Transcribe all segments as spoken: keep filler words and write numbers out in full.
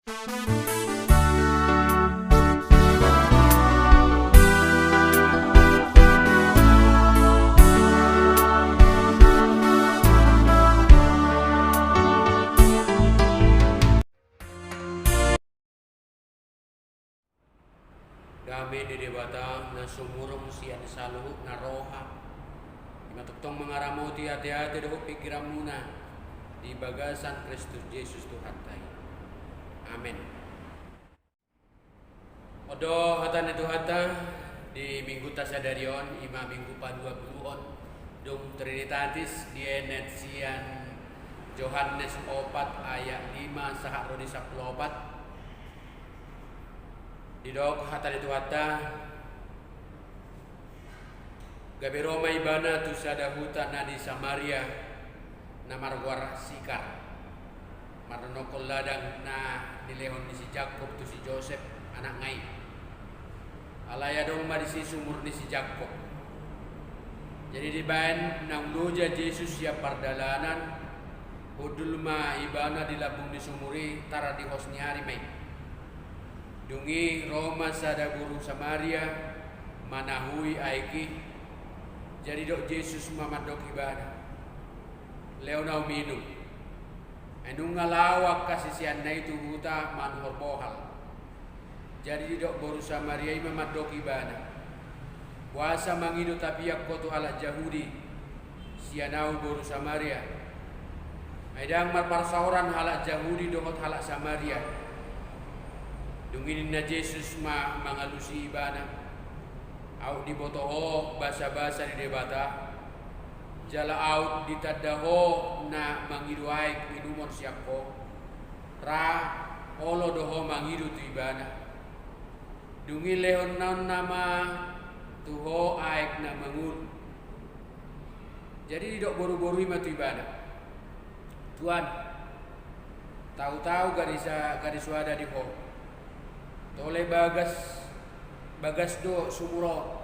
Dame ni Debata na sumurung sian saluhutna roha, i ma tongtong mangaramoti ateate dohot pingkiranmuna di bagasan Kristus Jesus Tuhanta i. Amen. On do hata ni Tuhanta di Minggunta sadari on, i ma Minggu paduapuluhon dung Trinitatis, dienet sian Johannes opat ayat lima sahat ro di sampulu opat. Didok hata ni Tuhanta: Gabe ro ma Ibana tu sada huta na di Samaria, na margoar Sikar, mardonokkon ladang na nilehon ni si Jakkob tu si Josep, anakna i. Alai adong ma disi sumur ni si Jakkob. Jadi dibaen naung loja Jesus sian pardalanan, hundul ma Ibana di lambung ni sumur i, tar di hos ni ari ma i. Dung i ro ma sada boru Samaria manahui aek i. Jadi didok Jesus ma mandok ibana: Lehon ahu minum. Ai nunga laho angka siseanna i tu huta manuhor bohal. Jadi didok boru Samaria i ma mandok ibana: Boasa mangido tapian ho tu halak Jahudi, sian ahu boru Samaria? Ai ndang marparsaoran halak Jahudi dohot halak Samaria. Dung i ninna Jesus ma mangalusi ibana: Aut diboto ho basabasa ni Debata, jala aut ditanda ho na mangido aek inumon sian ho, ra olo do ho mangido tu Ibana. Dung i lehononna ma tu ho aek na mangolu. Jadi didok boruboru i ma tu Ibana: Tuan, tahu-tahu gari sa-, gari soada di ho. Tole bagas, bagas do sumur on.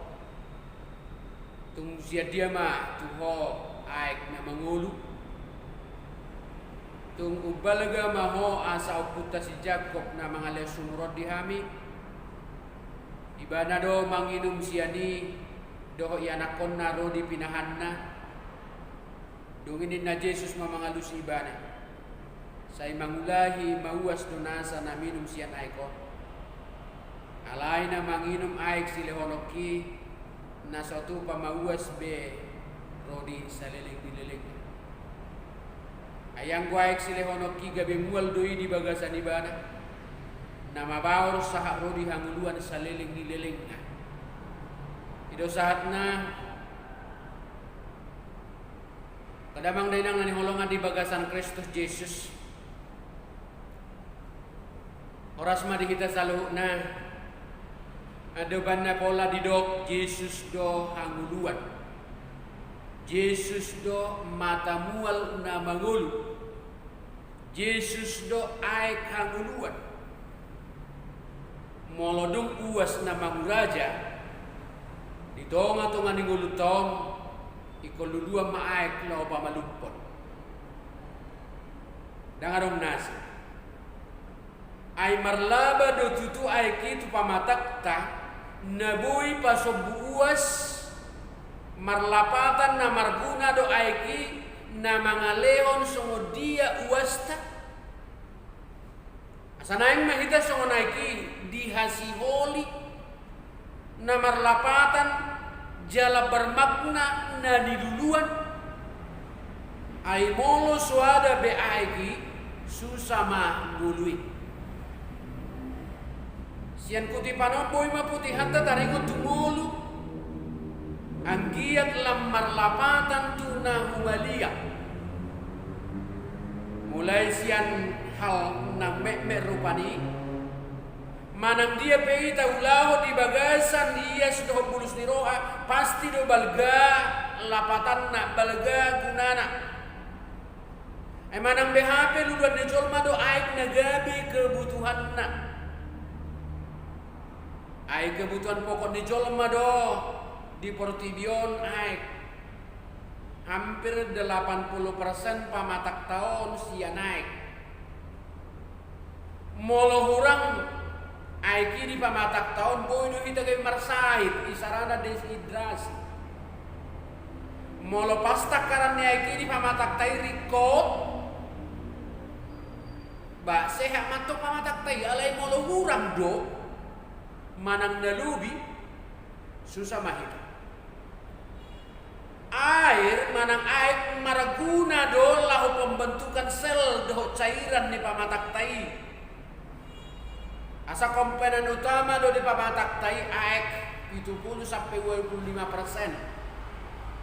Tung sian dia ma tu ho aek na mangolu? Tung umbalga ma ho asa ompunta si Jakkob na mangalehon sumur on di hami? Ibana do manginum sian i dohot ianakkonna ro di pinahanna. Dung i ninna Jesus ma mangalusi ibana: Sai mangulahi mauas do nasa na minum sian aek on. Alai na manginum aek silehononki, na so tupa mauas be ro di saleleng ni lelengna. Ai anggo aek silehononki gabe mual do i di bagasan ibana, na mabaor sahat ro di hangoluan saleleng ni lelengna. I do sahatna. Angka damang dainang na hinaholongan di bagasan Kristus Jesus, horas ma di hita saluhutna. Ado banna pola didok Jesus do hangoluan. Jesus do mata mual na mangolu. Jesus do aek hangoluan. Molo dung uas na manguraja di tongatonga ni ngolunta on, ingkon luluan ma aek laho pamalumhon. Ndang adong nasa. Ai marlaba do tutu aek i tu pamatangta, na boi pasombu uas. Marlapatan na marguna do aek i, na mangalehon songon dia uasta. Asa naeng ma hita songon aek i, dihasiholi, na marlapatan jala marmakna na niluluan. Ai molo soada be aek i, susa ma ngolu i. Sian kutipan on boi ma putihanta taringot tu ngolu. Anggiat lam marlapatan tu na humaliang. Mulai sian hal na metmet rupani, manang dia pe i taulahon di bagasan ias dohot bulus ni roha, pasti do balga lapatanna, balga gunana. Ai manang beha pe luluan ni jolma do aek na gabe kebutuhanna. Ai kebutuhan pokok ni jolma do di portibi on aek. Hampir delapan puluh persen pamatangta on sian aek. Molo hurang aek i di pamatangta on, boi do hita gabe marsahit, isarana dehidrasi. Molo pas tangkaran ni aek i di pamatangta i ringkot, ba sehat mantong pamatangta i, alai molo hurang do manang na lobi, susah ma hita. Air manang aek marguna do laho pembentukan sel dohot cairan ni pamatangta i. Asa komponen utama do di pamatangta i aek, pitu pulu sampe ualu pulu lima persen.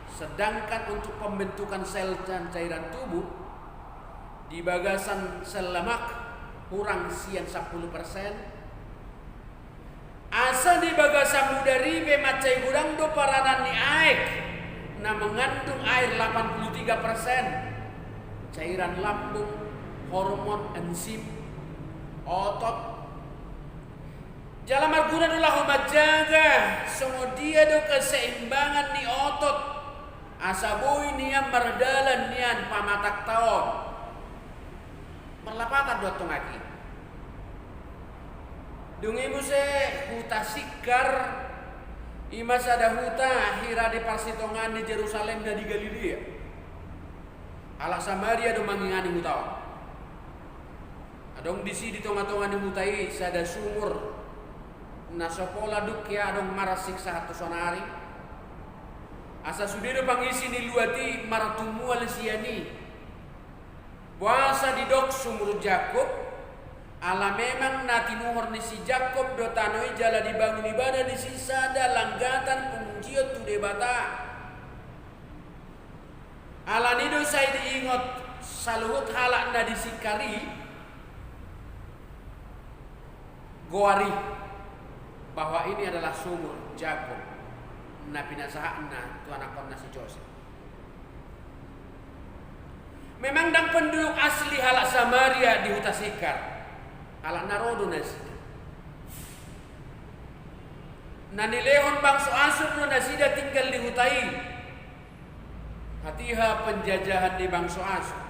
Sedangkan untuk pembentukan sel dan cairan tubuh, di bagasan sel lemak hurang sian sampulu persen, asa di bagasan mudar i pe mansai godang do peranan ni aek na mengandung air lapan puluh tiga persen, cairan lambung, hormon, enzim, otot. Jala marguna do laho manjaga songon dia do keseimbangan ni otot, asa boi nian mardalan nian pamatangta on. Marlapatan do antong aek i. Dung i muse huta Sikkar, i ma sada huta hira di parsitongaan ni Jerusalem na di Galilea. Halak Samaria do mangingani huta on. Adong disi di tongatonga ni huta i sada sumur, na so pola dung hea adong maransik sahat tu sonari. Asa sude do pangisi ni luat i martumual sian i. Boasa didok sumur Jakob? Ala memang na tinuhor ni si Jakob do tano i jala dibangun ibana disi sada langgatan pamujion tu Debata. Alani do sai diingot saluhut halak na di Sikkar i goar i, bahwa ini adalah sumur Jakob na pinasahatna tu anakkonna si Josep. Memang ndang penduduk asli halak Samaria di huta Sikkar, halak na ro do nasida. Na nilehon bangso Asur do nasida tinggal di huta i. Hatiha penjajahan ni bangso Asur.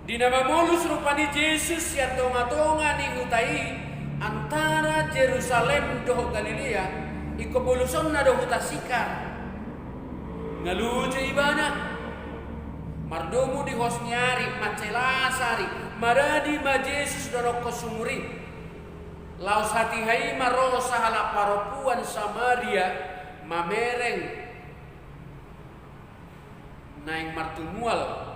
Di na mamolus rupani Jesus sian tongatonga ni huta i antara Jerusalem dohot Galilea, ingkon bolusonna do huta Sikkar. Nga loja ibana. Mardomu di hos ni ari, mansai las ari, maradi ma Jesus dohonon sumur i. Laos hatiha i ma ro sahalak parompuan Samaria mamereng naeng martumual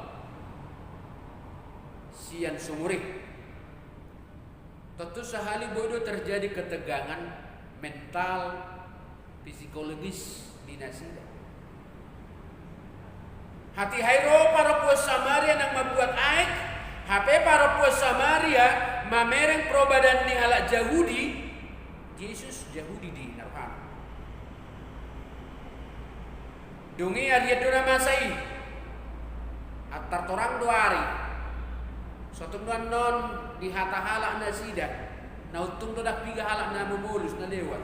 sian sumur i. Tontu sahali boi do terjadi ketegangan mental, psikologis di nasida. Hatiha i ro parompuan Samaria naeng mambuat aek, hape parompuan Samaria mamereng pro badan ni halak Jahudi, Jesus Jahudi do i na rohana. Dung i arian do na masa i. Antar torang do ari. So tung do annon dihata halak nasida. Na untung do ndang piga halak na mamolus na lewat.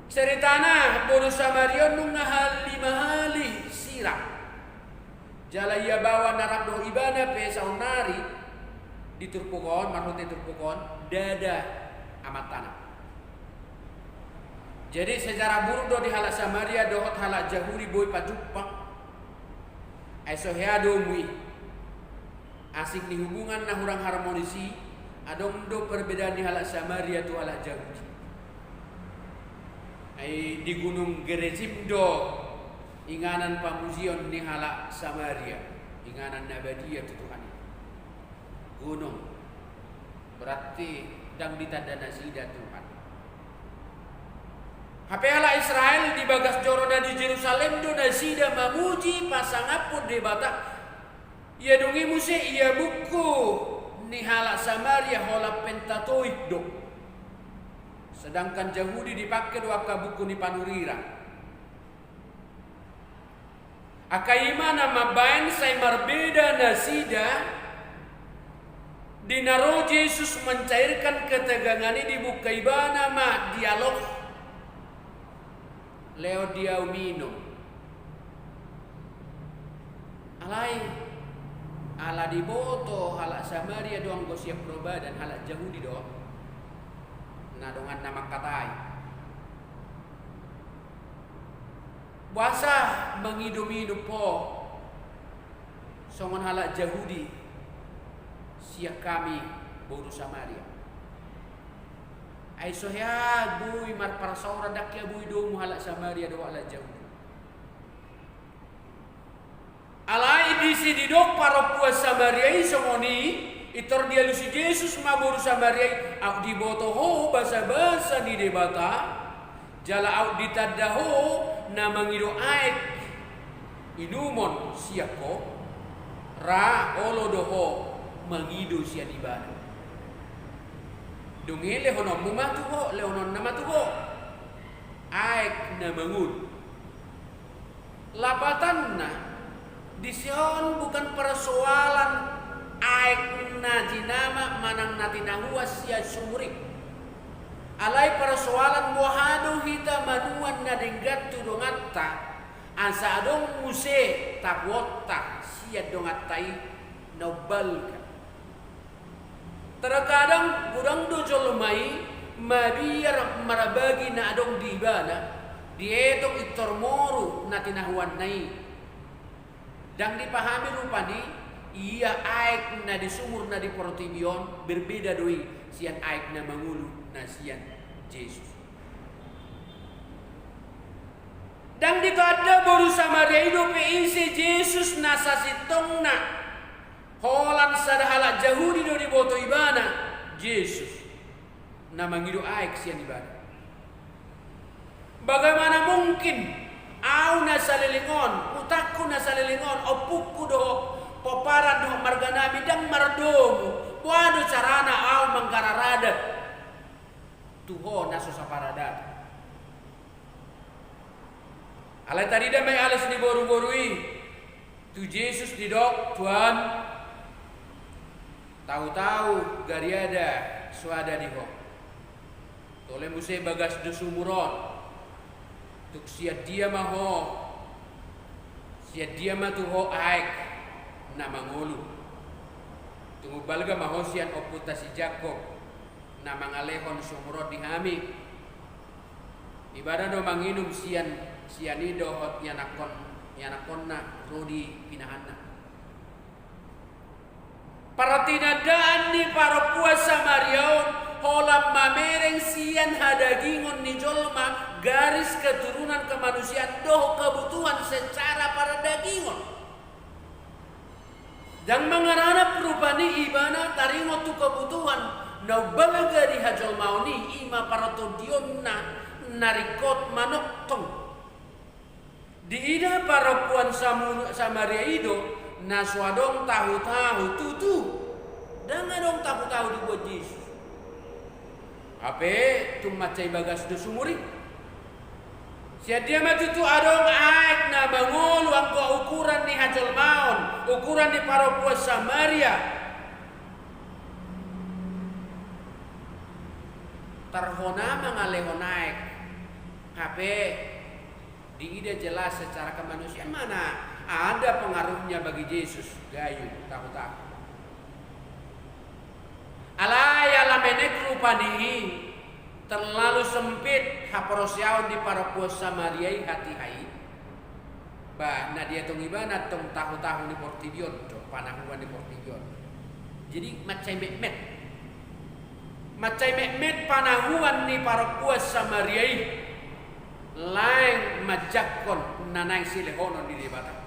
Saritana boru Samaria on nunga hal-, lima hali sirang. Jala ia baoa na rap dohot ibana pe saonnari di turpuk on, marhite turpuk on, ndada amantana. Jadi sejarah buruk do di halak Samaria dohot halak Jahudi boi pajumpang. Ai so hea domu i. Asing ni hubungan na hurang harmonis i, adong do perbedaan ni halak Samaria tu halak Jahudi. Ai di Gunung Gerizim do inganan pamujion ni halak Samaria, inganan na badia tu Tuhan i. Gunung. Berarti ndang ditanda nasida Tuhan. Hape halak Israel di bagas joro na di Jerusalem do nasida mamuji pasangaphon Debata. Ia dung i muse ia buku ni halak Samaria holan Pentatoik do. Sedangkan Jahudi dipangke do angka buku ni panurirang. Angka i ma na mambaen sai marbeda nasida di na ro Jesus mencairkan ketegangan i, dibuka ibana ma dialog. Lehon di ahu minum. Alai Ala diboto halak Samaria do anggo sian parbadan, halak Jahudi do na donganna mangkatai. Boasa mangido-ido ho songon halak Jahudi sian hami boru Samaria? Ai so hea boi marparsaoran, ndang hea boi domu halak Samaria dohot halak Jahudi. Alai disi didok parompuan Samaria i songon i, pintor dialusi Jesus ma boru Samaria i: Aut diboto ho basabasa ni Debata, jala aut ditanda ho na mangido aek inumon sian ho, ra olo do ho mangido sian ibana. Dung i lehononmu ma tu ho, lehononna ma tu ho aek na mangolu. Lapatanna, disi on bukan parsoalan aek na jinama manang na tinahuan sian sumur i. Alai parsoalan boha do hita manuan na denggan tu donganta, asa adong muse tapuonta sian donganta i na umbalga. Terkadang godang do jolma i mabiar marbagi na adong di ibana, dietok pintor moru na tinahuanna i. Ndang dipahami rupani, ia aek na di sumur na di portibi on berbeda do i sian aek na mangolu na sian Jesus. Ndang ditanda boru Samaria i dope ise Jesus na sasintongna. Holan sada halak Jahudi do diboto ibana Jesus na mangido aek sian ibana. Bagaimana mungkin au na saleleng on, hutangku na saleleng on, ompungku dohot pomparan dohot marganami ndang mardomu, boha do carana au manggarar adat tu ho na so saparadatan? Alai tarida ma i alas ni boruboru i, tu Jesus didok: Tuhan, tahu-tahu gariada so ada di ho. Tole muse bagas do sumur on. Tung sian dia ma ho, sian dia ma tu ho aek na mangolu? Tung umbalga ma ho sian ompunta si Jakkob na mangalehon sumur on di hami? Ibana do manginum sian, sian i dohot ianakkon, ianakkonna ro di pinahanna. Partinandaan ni parompuan Samaria on holan mamereng sian hadagingon ni jolma, garis keturunan kemanusiaan dohot kebutuhan secara pardagingon. Ndang mangaranap rupani ibana taringot tu kebutuhan na umbalga di hajolmaon i, i ma partondionna na ringkot manongtong. Diida parompuan Samu-, Samaria i do na so adong tahu-tahu, tutu ndang adong tahu-tahu dibuat Jesus. Hape tung mansai bagas do sumur i. Sian dia ma tutu adong aek na mangolu anggo ukuran ni hajolmaon, ukuran ni parompuan Samaria? Tarhona mangalehon aek, hape diida jelas secara kemanusiaan mana ada pengaruhnya bagi Jesus gayung tahu-tahu. Alai ala menek rupani, terlalu sempit haporseaon ni parompuan Samaria i hatiha i. Ba na dietong ibana tong tahu-tahu ni portibi on do, panahuan ni portibi on. Jadi mansai metmet, mansai metmet panahuan ni parompuan Samaria i laeng manjangkon na naeng silehonon ni Debata.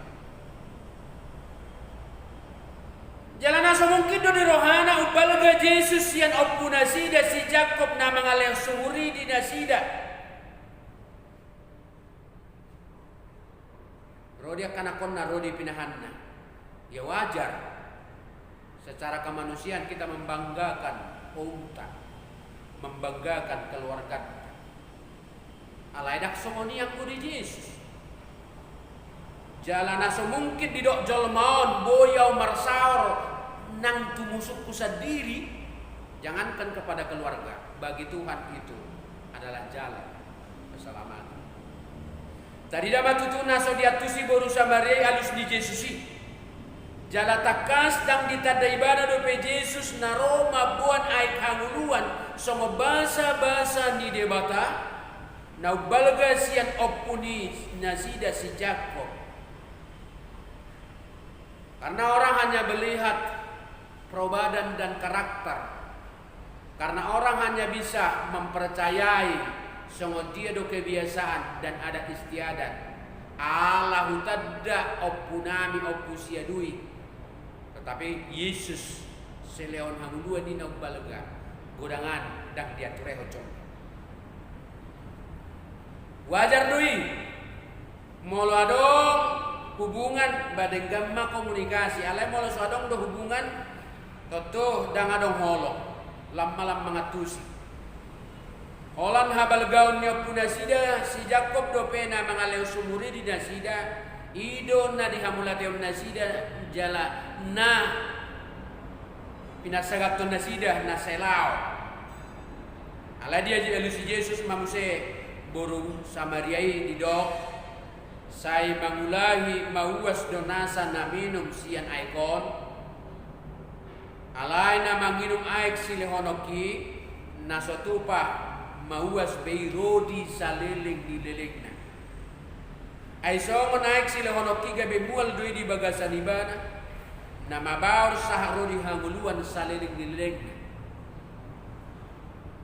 Jala na so mungkin do di rohana umbalga Jesus sian ompunasida si Jakkob na mangalehon sumur i di nasida. Ro di angka anakkonna, ro di pinahanna. Ya wajar. Secara kemanusiaan kita membanggakan houmta, membanggakan keluarganta. Alai ndang songon i anggo di Jesus. Jala na so mungkin didok jolma on, boi au marsaor nang tu musukku sandiri, jangankan kepada keluarga, bagi Tuhan itu adalah jalan keselamatan. Tarida ma tutu na so diantusi boru Samaria i alus ni Jesus i. Jala tangkas ndang ditanda ibana dope Jesus na ro mamboan aek hangoluan songon basabasa ni Debata, na umbalga sian ompu ni nasida si Jakob. Karena orang hanya melihat perbadan dan karakter. Karena orang hanya bisa mempercayai songon dia do kebiasaan dan adat istiadat. Ala hutanda ompunami, ompu si Adui. Tetapi Jesus silehon hangoluan i na umbalga, godang an ndang diaturehon jolma. Wajar do i. Molo adong hubungan, ba denggan ma komunikasi. Alai molo so adong do hubungan, tontu ndang adong holong, lam ma lam mangantusi. Holan habalgaon ni ompu nasida si Jakob dope na mangalehon sumur i di nasida, i do na dihamauliateon nasida, jala na pinarsagathon nasida na sai laho. Alai dialusi Jesus ma muse boru Samaria i, didok, sai mangulahi mauas do nasa na minum sian aek on. Alai na manginum aek silehononki, na so tupa mauas be i ro di saleleng ni lelengna. Ai songon aek silehononki gabe mual do i di bagasan ibana, na mabaor sahat ro di hangoluan saleleng ni lelengna.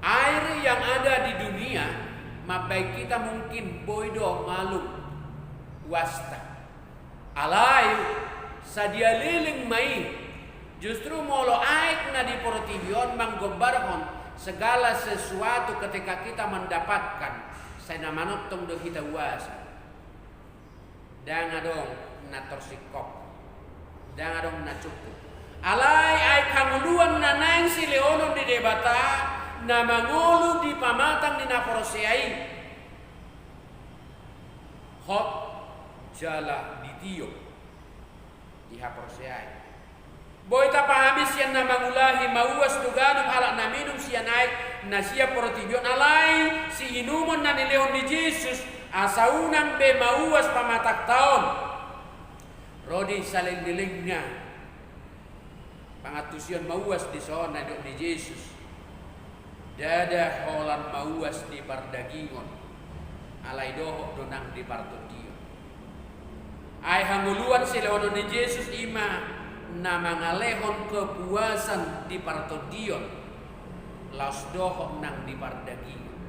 Air yang ada di dunia mambahen hita mungkin boi do malum uasta. Alai sadia leleng ma i. Justru molo aek na di portibi on manggombarhon segala sesuatu ketika kita mendapatkan, sai na manongtong do hita uasa. Ndang adong na torsingkop, ndang adong na cukup. Alai aek hangoluan na naeng silehonon ni Debata, na mangolu di pamatang ni na porsea i, hot jala ditiop di haporseaon. Boi tapahami sian na mangulahi mauas do ganup halak na minum sian aek na sian portibi on, alai siinumon na nilehon ni Jesus asa unang be mauas pamatangta on ro di saleleng-lelengna. Pangantusion mauas dison na nidok ni Jesus. Ndada holan mauas di pardagingon, alai dohot do nang di partondion. Aek hangoluan silehonon ni Jesus i ma na mangalehon kepuasan di partondion, laos dohot nang di pardagingon.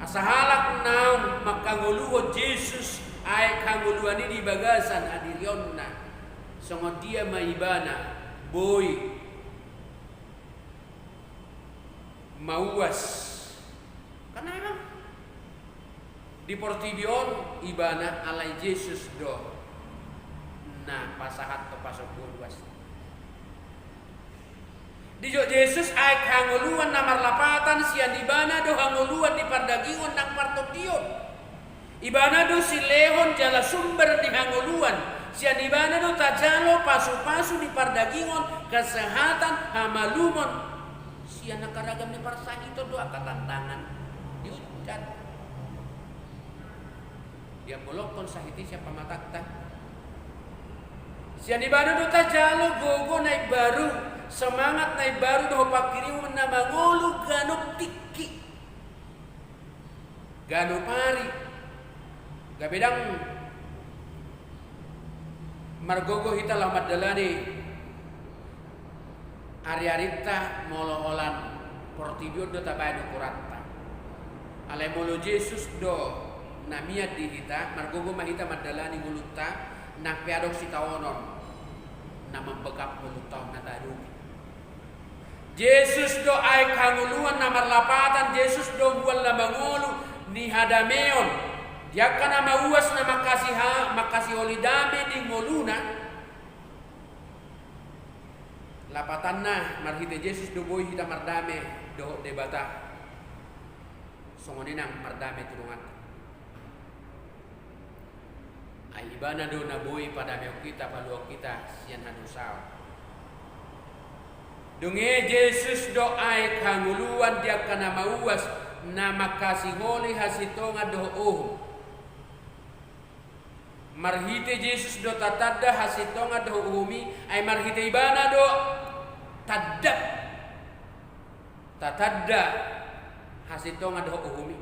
Asa halak naung manghangoluhon Jesus aek hangoluan i di bagasan hadirionna, songon dia ma ibana boi mauas. Karena memang di portibi on ibana, alai Jesus do na pasahathon pasombuon uas. Dijok Jesus aek hangoluan na marlapatan, sian ibana do hangoluan di pardagingon nang partondion. Ibana do silehon jala sumber ni hangoluan. Sian ibana do tajalo pasu-pasu ni pardagingon, kesehatan, hamalumon. Sian angka ragam ni parsahiton do angka tantangan dihujat. Diambolonghon sahit i sian pamatangta. Sian ibana do tajalo gogo na imbaru, semangat na imbaru dohot panghirimon na mangolu ganup tingki. Ganup ari, gabe ndang margogo hita laho mandalani ari-arinta molo holan portibi on do tabaen ukuranta. Alai molo Jesus do na mian di hita, margogo ma hita mandalani ngolunta, nang pe adong sitaonon na mambekap ngolunta on na taadongi. Jesus do aek hangoluan na marlapatan, Jesus do mual na mangolu ni hadameon. Di angka na mauas na mangkasi ha-, mangkasiholi dame di ngoluna, lapatanna marhite Jesus do boi hita mardame dohot Debata. Songon i nang mardame tu donganta. Ai ibana do na boi padamehon hita, paluahon hita sian hadosaon. Dung i Jesus do aek hangoluan di angka na mauas, na mangkasiholi hasintongan dohot uhum. Marhite Jesus do tatanda hasintongan dohot uhum i, ai marhite ibana do tanda, tatanda hasintongan dohot uhum i.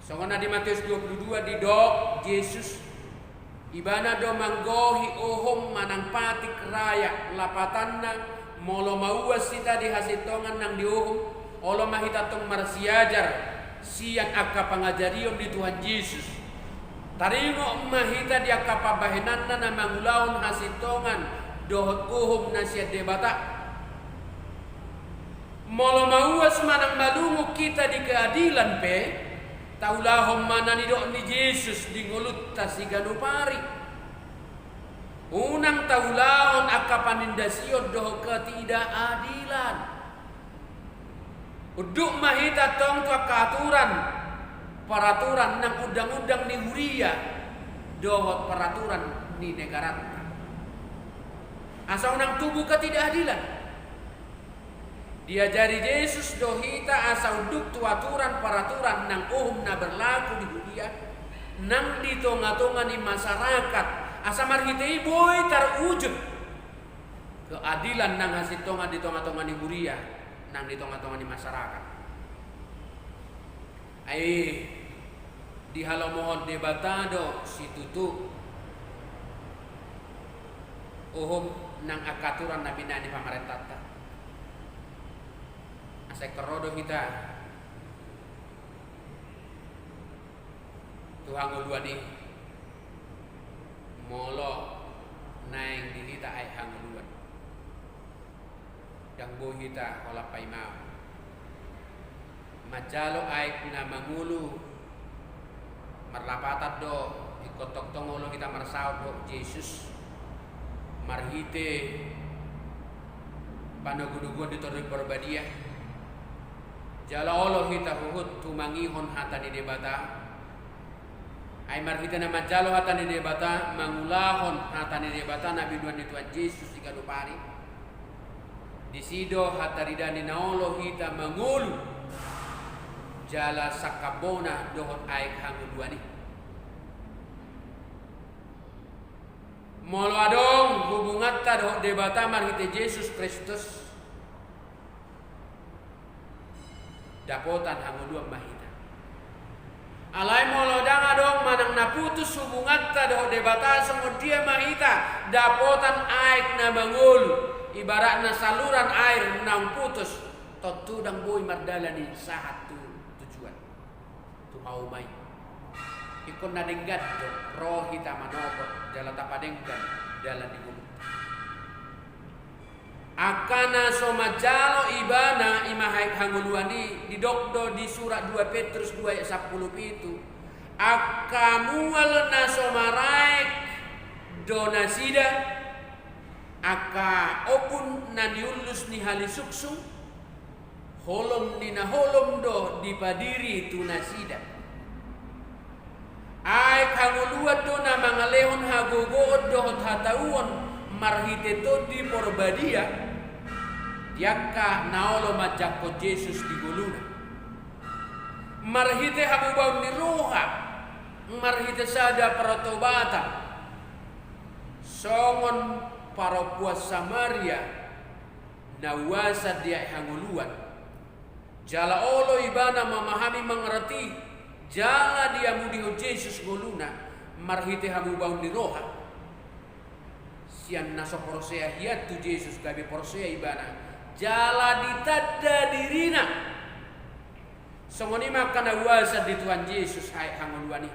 Songon na di Mateus dua puluh dua didok Jesus, ibana do manggohi uhum manang patik rayak, lapatanna, molo mauas hita di hasintongan nang di uhum, olo ma hita tong marsiajar sian angka pangajarion ni Tuhan Jesus. Taringot ma hita di angka pambahenanna na mangulahon hasintongan dohot uhum na sian Debata. Molo mauas manang malungun hita di keadilan pe, taulahon ma na nidok ni Jesus di ngolunta siganup ari. Unang taulahon angka panindasion dohot ketidakadilan. Unduk ma hita tong tu angka aturan, paraturan nang undang-undang ni huria dohot paraturan ni negaranta, asa unang tubu ketidakadilan. Diajari Jesus do hita asa unduk tu aturan paraturan nang uhum na berlaku di huria nang di tonga-tonga ni masyarakat, asa marhite i boi tarujud keadilan nang hasintongan di tonga-tonga ni huria nang di tonga-tonga ni masyarakat. Ai dihalomohon Debata do situtu uhum nang angka aturan na binahen ni pamarentanta. Asa ingkon ro do hita tu hangoluan i, molo naeng di hita aek hangoluan. Ndang boi hita holan paimaon. Manjalo aek na mangolu, marlapatan do ingkon tongtong olo hita marsaor dohot Jesus marhite panogunoguon di Tondi Parbadia. Jala olo hita huhut tumangihon hata ni Debata. Ai marhite na manjalo hata ni Debata, mangulahon hata ni Debata na binahen ni Tuhan Jesus siganup ari, disi do hataridaan ni na olo hita mangolu jala sangkap bona dohot aek hangoluan i. Molo adong hubunganta dohot Debata marhite Jesus Kristus, dapotan hangoluan ma hita. Alai molo ndang adong manang na putus hubunganta dohot Debata, songon dia ma hita dapotan aek na mangolu, ibaratna saluran air naung putus, tontu ndang boi mardalan i sahat tu tujuan, tu hauma i. Ingkon na denggan do ro hita manopot jala tapadenggan dalan ni ngolunta. Angka na so manjalo ibana, i ma aek hangoluan i, didok do di surat dua Petrus dua ayat sampulu pitu, angka mual na so maraek do nasida, angka ombun na niullus ni halisungsung, holom ni na holom do dipadiri tu nasida. Aek hangoluan do na mangalehon hagogoon dohot hatauon marhite Tondi Parbadia di angka na olo manjangkon Jesus di ngoluna. Marhite hamubaon ni roha, marhite sada pertobatan, songon parompuan Samaria na uasan di aek hangoluan, jala olo ibana mamahami, mangarti, jala diamudihon Jesus ngoluna marhite hamubaon ni roha. Sian na so porsea hian tu Jesus gabe porsea ibana, jala ditanda dirina. Songon i ma angka na uasan di Tuhan Jesus aek hangoluan i.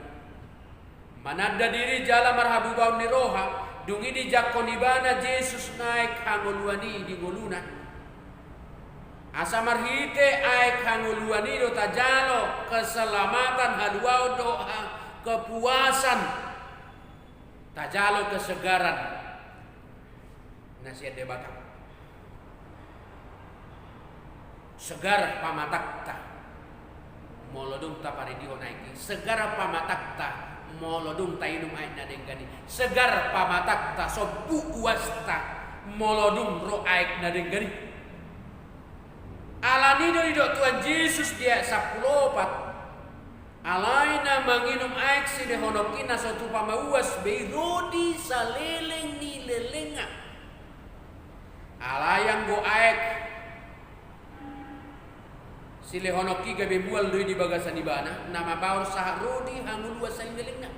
Mananda diri jala marhamubaon ni roha, dung i dijangkon ibana Jesus aek hangoluan i di ngoluna. Asa marhite aek hangoluan i do tajalo keselamatan, haluaon dohot ha-, kepuasan, tajalo kesegaran na sian Debata. Segar pamatangta molo dung taparidihon aek i, segar pamatangta molo dung tainum aek na denggan i, segar pamatangta, sombu uasta molo dung ro aek na denggan i. Alani do didok Tuhan Jesus di ayat sampulu opat, Alai na manginum aek silehononki na so tupa mauas be i ro di saleleng ni lelengna. Alai anggo aek silehononki gabe mual do i di bagasan ibana, na mambahen sahat ro di hangoluan saleleng ni lelengna.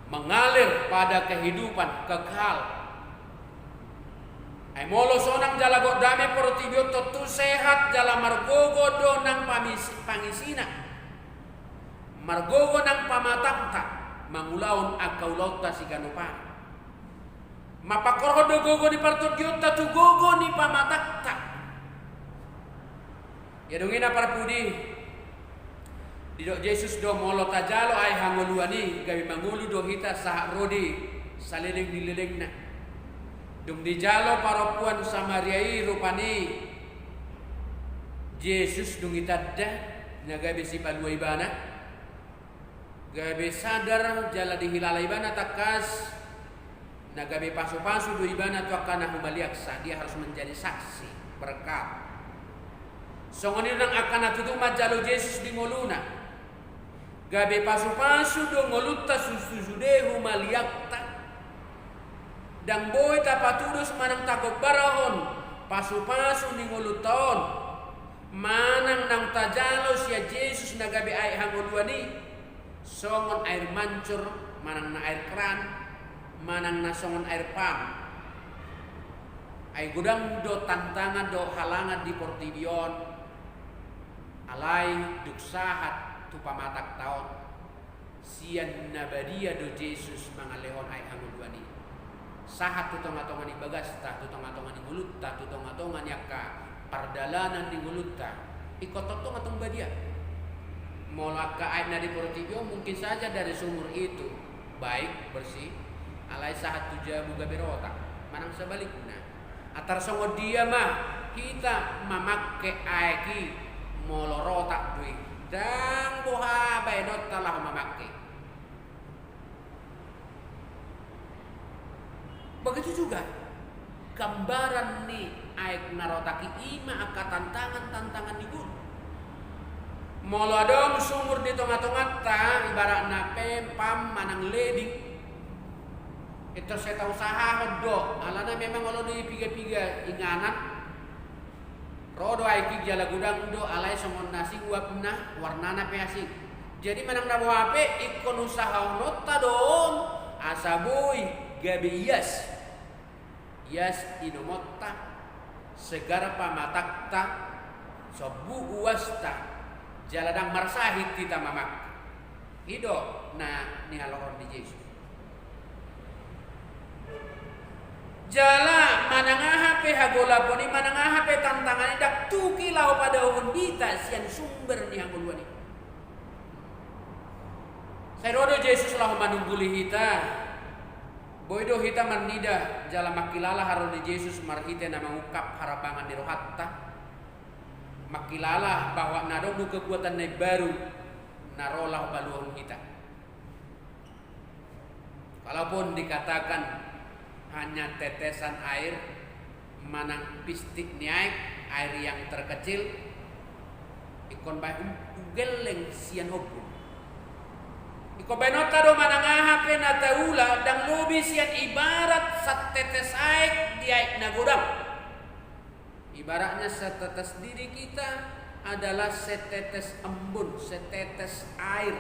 Mengalir pada kehidupan kekal. Ai molo sonang jala gok dame portibi on, tontu sehat jala margogo do nang pamisi-, pangisina. Margogo nang pamatangta mangulahon angka ulaonta siganup ari. Mapangkorhon do gogo ni partondionta tu gogo ni pamatangta. Ia dung i na parpudi, didok Jesus do, molo tajalo aek hangoluan i, gabe mangolu do hita sahat ro di saleleng ni lelengna. Dung dijalo parompuan Samaria i rupani Jesus, dung itanda na gabe sipalua ibana, gabe sadar jala dihilala ibana tangkas, na gabe pasupasu do ibana tu angka na humaliangsa, dia harus menjadi saksi, berkat. Songon i nang angka na tutu manjalo Jesus di ngoluna. Gabe pasupasu do ngolunta susu sude humaliangta. Ndang boi tapatudos manang tagombarhon pasupasu ni ngolunta on manang naung tajalo sian Jesus na gabe aek hangoluan i, songon air mancur, manang na air kran, manang na songon air pam. Ai godang do tantangan dohot halangan di portibi on, alai dung sahat tu pamatangta on, sian na badia do Jesus mangalehon aek hangoluan i. Sahat tu tongatonga ni bagasta, tu tongatonga ni ngolunta, tu tongatonga ni angka pardalanan ni ngolunta. Ingkon tongtong antong badia. Molo angka aek na di portibi on mungkin saja dari sumur itu baik, bersih, alai sahat tu jabu gabe rotak, manang sebalikna. Antar songon dia ma hita mamangke aek i molo rotak do i? Ndang boha baenonta laho mamangke. Begitu juga gambaran ni aek na rotak i, i ma angka tantangan-tantangan ni ngolu. Molo adong sumur di tongatonganta, ibaratna pe pam manang leding, intor sai tausahahon do, alana memang olo do i piga-piga inganan. Ro do aek i jala godang do, alai songon na asing uapna, warnana pe asing. Jadi manang na boha pe ingkon usahahononta do on asa boi gabe ias. Ias inomonta, segar pamatangta, sombu uasta, jala ndang marsahit hita mamangke. I do na nihaholongon ni Jesus. Jala manang aha pe hagolapon i, manang aha pe tantangan i, ndang tuk i laho padaohon hita sian sumber ni hangoluan i. Sai ro do Jesus laho manungguli hita. Boi do hita marnida jala mangkilala haroro ni Jesus marhite na mangungkap harambangan ni rohanta. Mangkilala bahwa na adong do kekuatan na imbaru na ro laho paluahon hita. Kalaupun dikatakan hanya tetesan air, manang pistik ni aek, air yang terkecil, ingkon baen, um, gelleng sian ombun. Ingkon baenonta do manang aha pe na taula, ndang lobi sian ibarat satetes aek di aek na godang. Ibaratnya setetes diri kita adalah setetes embun, setetes air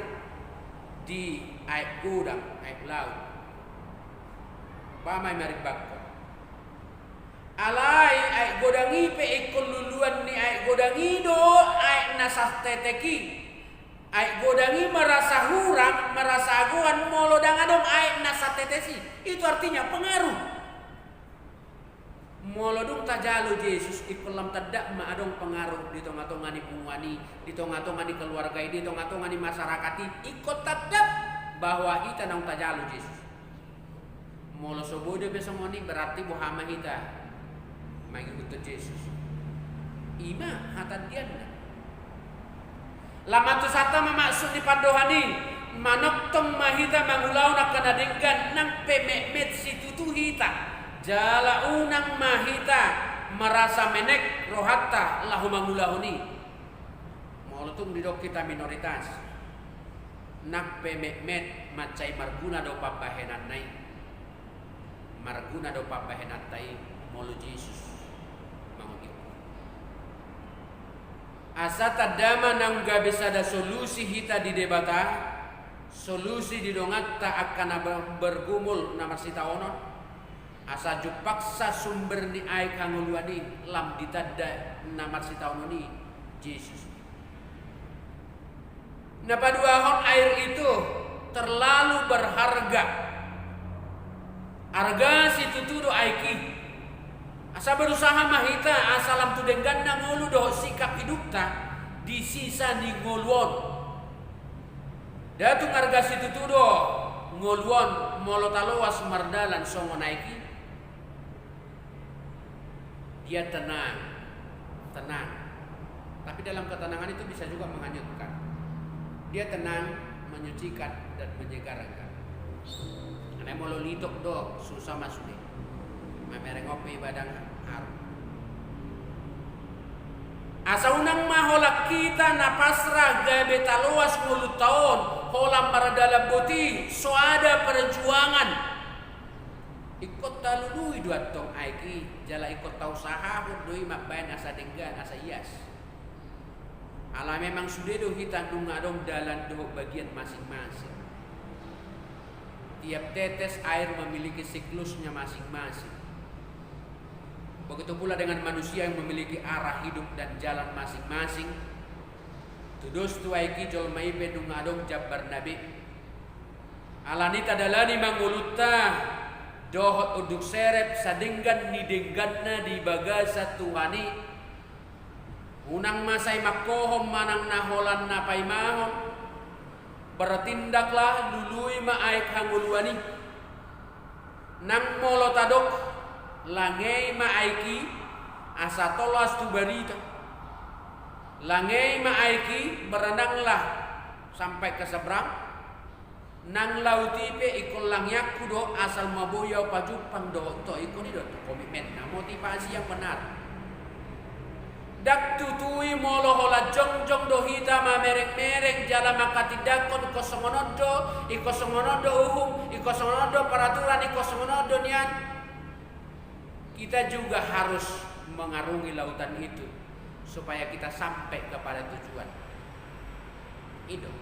di aek godang, aek laut. Umpama i marimbangkon. Alai aek godang i pe ingkon luluan ni aek godang i do aek na satetes i. Aek godang i merasa hurang, merasa agoan molo ndang adong aek na satetes i. Itu artinya pengaruh. Molo dung tajalo Jesus, ingkon lam tanda ma adong pengaruh di tongatonga ni punguan i, di tongatonga ni keluarga i, di tongatonga ni masyarakat i, ingkon tanda bahwa hita naung tajalo Jesus. Molo so boi dope songon i, berarti boha ma hita mangihuthon Jesus? I ma hatandianna. Lam antusanta ma maksud ni pandohan i, manongtong ma hita mangulahon angka na denggan nang pe metmet situtu hita, jala unang ma hita merasa menek rohanta laho mangulahon i. Molo tung didok hita minoritas, nang pe metmet mansai marguna do pambahenanna i. Marguna do pambahenanta i molo Jesus mangogihon. Asa tanda ma naung gabe sada solusi hita di Debata, solusi di donganta angka na ber-, bergumul na marsitaonon. Asa jumpangsa sumber ni aek hangoluan i lam ditanda na marsitaonon i Jesus. Na paduahon, air itu terlalu berharga. Arga situtu do aek i. Asa berusaha ma hita asa lam tu dengganna ngolu dohot sikap hidupta di sisa ni ngolu on. Nda tung arga situtu do ngolu on molo taloas mardalan songon aek i. Dia tenang, tenang. Tapi dalam ketenangan itu bisa juga menghanyutkan. Dia tenang, menyucikan, dan menyegarkan. Karena molo litok do, susah ma sude. Mamereng on pe ibadah harum. Asa unang ma holan hita na pasrah gabe taloas ngolunta on, holan mardalan boti, so ada perjuangan. Ingkon talului do antong aek i, jala ingkon tausahahon do i mambahen asa denggan, asa ias. Ala memang sude do hita nunga adong dalan dohot bagian masing-masing. Tiap tetes air memiliki siklusnya masing-masing. Begitu pula dengan manusia yang memiliki arah hidup dan jalan masing-masing. Tudos tu aek i jolma i pe nunga adong jambarna be. Alani tadalani ma ngolunta dohot unduk serep sadenggan ni dengganna di bagasan Tuhan i. Unang ma sai mangkohom manang na holan na paimahon. Bertindaklah, lului ma aek hangoluan i. Nang molo tadok, langei ma aek i asa tolhas tu barita. Langei ma aek i, berenanglah sampai ke seberang. Nang laut i pe ingkon langiangku do, asal ma boi ahu pajumpang dohot ho, ingkon i do tu komitmenna, motivasi yang benar. Ndang tutu i molo holan jongjong do hita mamereng-mereng jala mangkatindangkon ingkon songon on do, ingkon songon on do uhum, ingkon songon on do peraturan, ingkon songon on do nian. Kita juga harus mengarungi lautan itu supaya kita sampai kepada tujuan. I do.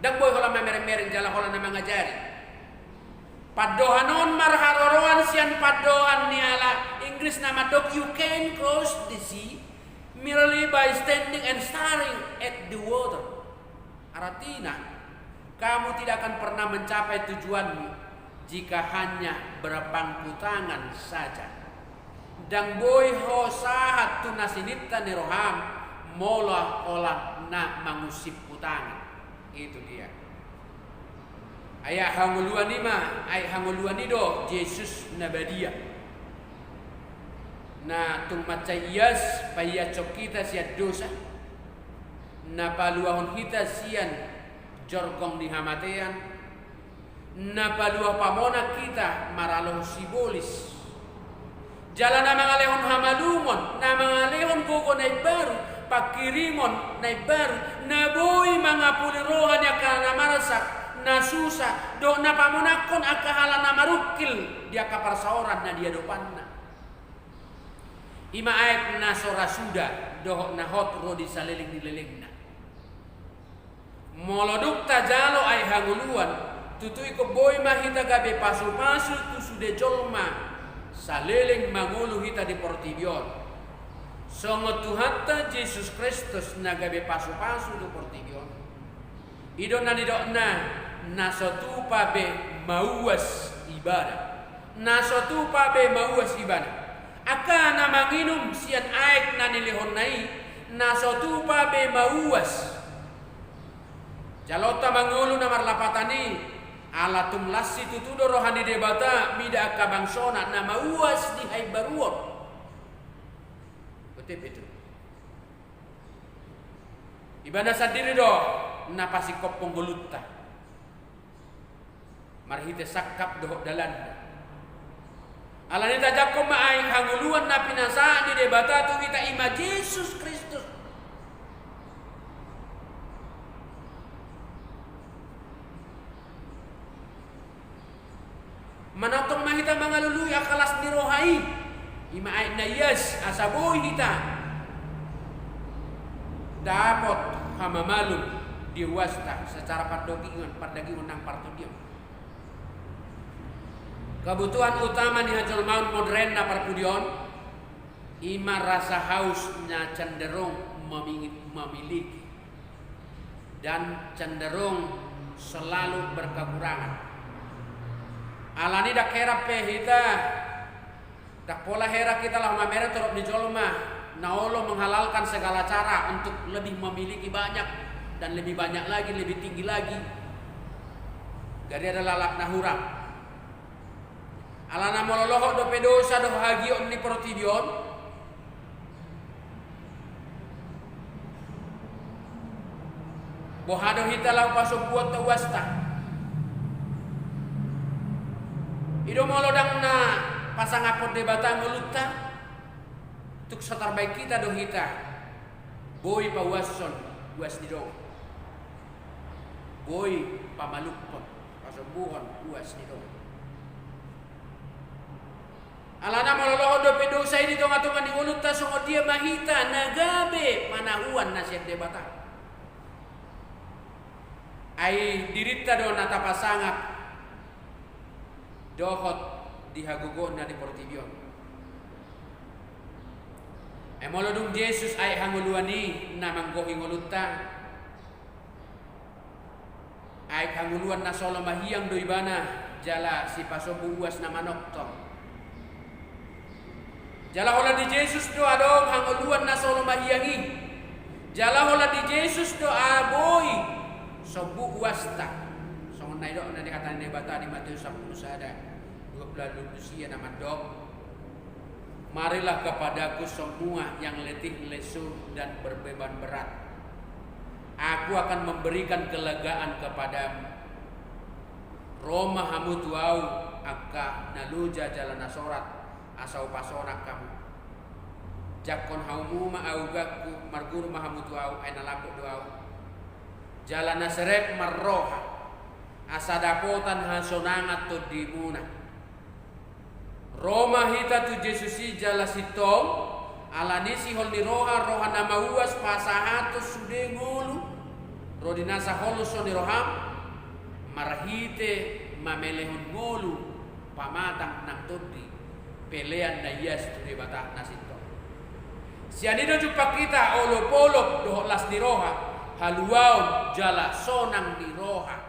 Ndang boi holan mamereng-mereng jala holan na mangajari. Pandohan on marharoroan sian pandohan ni halak Inggris na mandok, "You can cross the sea merely by standing and staring at the water." Artina, kamu tidak akan pernah mencapai tujuanmu jika hanya berpangku tangan saja. Ndang boi ho sahat tu na sininta ni roham molo holan na mangunsippu tangan. Itu dia. Aek hangoluan i ma, aek hangoluan i do Jesus na badia. Na tung mansai ias paiashon hita sian dosa. Na paluahon hita sian jorgong ni hamatean. Na paluah pamonang hita maralohon sibolis. Jala na mangalehon hamalumon, na mangalehon gogo na imbaru, panghirimon na imbaru, na boi mangapuli roha ni angka na marsak, na susa, dohot na pamonangkon angka halak na marungkil di angka parsaoran na di adopanna. I ma aek na so ra suda dohot na hot ro di saleleng ni lelengna. Molo dung tajalo aek hangoluan, tutu ingkon boi ma hita gabe pasu-pasu tu sude jolma saleleng mangolu hita di portibi on. Songon Tuhanta Jesus Kristus na gabe pasu-pasu tu portibi on. I do na nidokna, na so tupa be mauas ibana. Na so tupa be mauas ibana. Angka na manginum sian aek na nilehonna i, na so tupa be mauas. Jaloonta mangolu na marlapatan i, ala tung las situtu do roha ni Debata mida angka bangsona na mauas di haimbaruon. Botima be tu. Ibana sandiri do na pasingkophon ngolunta marhite sangkap dohot dalanna. Alani tajangkon ma aek hangoluan na pinasahat ni Debata tu hita, i ma Jesus Kristus. Ima aek na ias asa boi hita dapot hamamalum di uasta secara pardagingon, pardagingon nang partondion. Kebutuhan utama ni hajolmaon modern na parpudi on, ima rasa haus na cenderung memi-, memiliki dan cenderung selalu berkekurangan. Alani ndang heran pe hita, ndang pola heran hita laho mamereng torop ni jolma na olo menghalalkan segala cara untuk lebih memiliki banyak dan lebih banyak lagi, lebih tinggi lagi. Jadi ada lalap na hurang. Alana molo lohot dope dosa dohot hagiot ni portibi on, boha do hita laho pasombuhon tu uasta? I do molo ndang na pasangaphon Debata ngolunta, tung so tarbaen hita do hita boi pauashon uas ni dongan, boi pamalumhon, pasombuhon uas ni dongan. Alana molo lohot dope dosa i di tongatonga ni ngolunta, songon dia ma hita na gabe manahuan na sian Debata? Ai dirinta do na tapasangap dohot di hagogoonna di portibi on. Ai molo dung Jesus aek hangoluan i na manggohi ngolunta, aek hangoluan na so lomo mahiang do ibana jala sipasombu uas na manongtong. Jala holan di Jesus do adong hangoluan na so lomo mahiang i. Jala holan di Jesus do a boi sombu uasta. Songon na nidokna di hata ni Debata di Matius sampulu sada, dua pulu ualu sia na mandok: Marilah kepada-Ku semua yang letih lesu dan berbeban berat. Aku akan memberikan kelegaan kepadamu. Ro ma hamu tu Ahu, angka na loja jala na sorat, asa hupasonang hamu. Jangkon hamu ma augangku, marguru ma hamu tu Ahu, ai na lambok do Ahu jala na serep marroha, asa dapotan hasonangan tondimuna. Ro ma hita tu Jesus i jala sintong, alani sihol ni roha, roha na mauas pasahathon sude ngolu, ro di na saholhon ni roham, marhite mamelehon ngolu pamatang nang tondi, pelean na ias tu Debata na sintong. Sian i do jumpang hita olopolop dohot las ni roha, haluaon jala sonang ni roha.